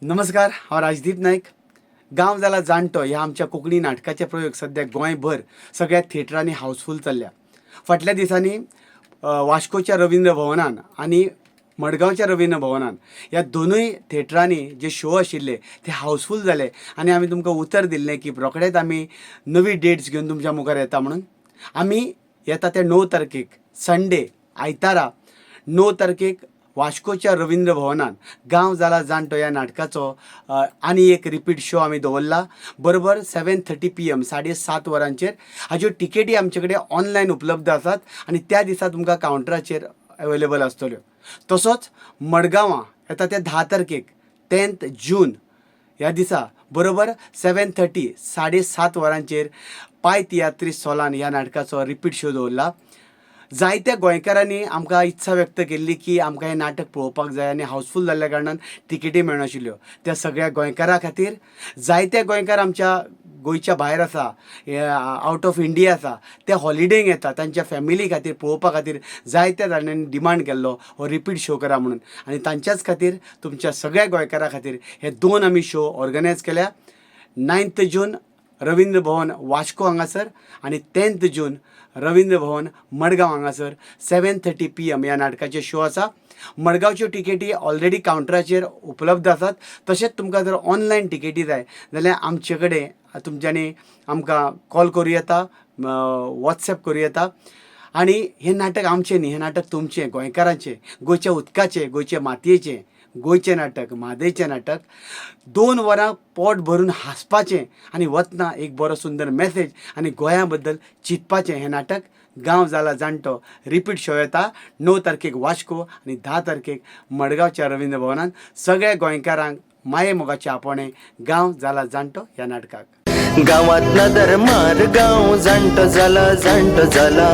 नमस्कार, हांव राजदीप नायक. गांव जाला जाणटो ह्या आमच्या कोंकणी नाटकाचे प्रयोग सद्या गोंयभर सगळ्या थिएटरांनी हाऊसफूल चल्ल्या. फाटल्या दिसांनी वास्कोच्या रवींद्र भवनान आनी मडगांवच्या रवींद्र भवनान ह्या दोनूय थिएटरांनी जे शो आशिल्ले ते हाऊसफूल जाले आनी आमी तुमकां उतर दिल्लें की रोखडेच आमी नवी डेट्स घेवन तुमच्या मुखार येता म्हणून. आमी येता ते 9 तारखेक, संडे, आयतारा 9 तारखेक वास्कोच्या रवींद्र भवनान गांव जाला जाणटो ह्या नाटकाचो आनी एक रिपीट शो आमी दवरला, बरोबर 7:30 PM, 7:30 वरांचेर. हाज्यो टिकेटी आमचे कडेन ऑनलायन उपलब्ध आसात आनी त्या दिसा तुमकां कावंटराचेर अवेलेबल आसतल्यो. तसोच मडगांवां येता त्या 10 तारखेक, 10th जून ह्या दिसा बरोबर 7:30, 7:30 वरांचेर पाय तियात्री सोलान ह्या नाटकाचो रिपीट शो दवरला. जायत्या गोंयकारांनी आमकां इत्सा व्यक्त केल्ली की आमकां हें नाटक पळोवपाक जाय आनी हाऊसफूल जाल्ल्या कारणान तिकेटी मेळनाशिल्ल्यो. त्या सगळ्या गोंयकारां खातीर, जायते गोंयकार आमच्या गोंयच्या भायर आसा, आवट ऑफ इंडिया आसा, ते हॉलिडेंक येता, तांच्या फॅमिली खातीर पळोवपा खातीर जायत्या जाणांनी डिमांड केल्लो हो रिपीट शो करा म्हणून. आनी तांच्याच खातीर, तुमच्या सगळ्या गोंयकारां खातीर हे दोन आमी शो ऑर्गनायज केल्या: 9th जून रवींद्र भवन वास्को हांगासर आनी 10th जून रवींद्र भवन मडगांव हांगासर 7:30 PM ह्या नाटकाचे शो आसा. मडगांवच्यो टिकेटी ऑलरेडी कावंटराचेर उपलब्ध आसात. तशेंच तुमकां जर ऑनलायन टिकेटी जाय जाल्यार आमचे कडेन तुमच्यांनी आमकां कॉल करूं येता, वॉट्सएप करूं येता. आनी हें नाटक आमचें न्ही, हें नाटक तुमचें, गोंयकारांचें, गोंयच्या उदकाचें, गोंयचे मातयेचें, गोंयचें नाटक, म्हादयचें नाटक. 2 वरां पोट भरून हांसपाचें आनी वतना एक बरो सुंदर मॅसेज आनी गोंया बद्दल चिंतपाचें हें नाटक गांव जाला जाणटो. रिपीट शो येता 9 तारखेक वास्को आनी 10 तारखेक मडगांवच्या रवींद्र भवनान. सगळ्या गोंयकारांक माये मोगाचें आपोवणें गांव जाला जाणटो ह्या नाटकाक. गावात नदर मार, गांव जाणटो जाला, जाणटो जाला.